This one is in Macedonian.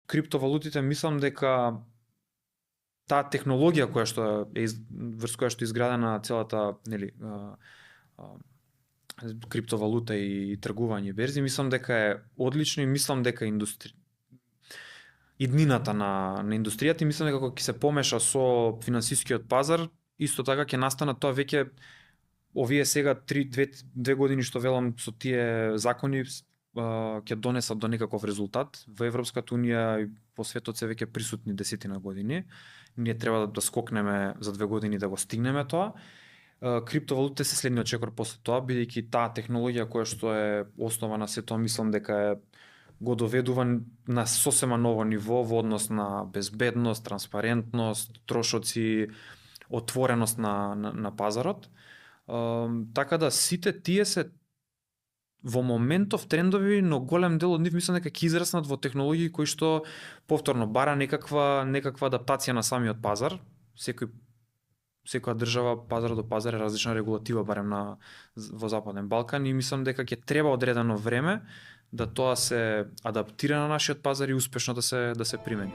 криптовалутите мислам дека таа технологија која што врз која што е изградена целата, нели, криптовалута и тргување берзи, мислам дека е одлично и мислам дека иднината на индустријата и мислам дека кога ќе се помеша со финансискиот пазар, исто така ќе настана тоа веќе овие сега 2 години што велам со тие закони ќе донесат до некаков резултат. Во Европската унија и по светот се веќе присутни 10 години. Ние треба да скокнеме за 2 години да го стигнеме тоа. Криптовалутите се следниот чекор после тоа, бидејќи таа технологија која што е основа на се тоа, мислам дека го доведува на сосема ново ниво во однос на безбедност, транспарентност, трошоци, отвореност на пазарот. Така да сите тие се во моментов трендови, но голем дел од нив мислам дека ќе израснат во технологии кои што повторно бара некаква адаптација на самиот пазар. Секоја држава, пазар до пазар е различна регулатива, барем во Западен Балкан, и мислам дека ќе треба одредено време да тоа се адаптира на нашиот пазар и успешно да се примени.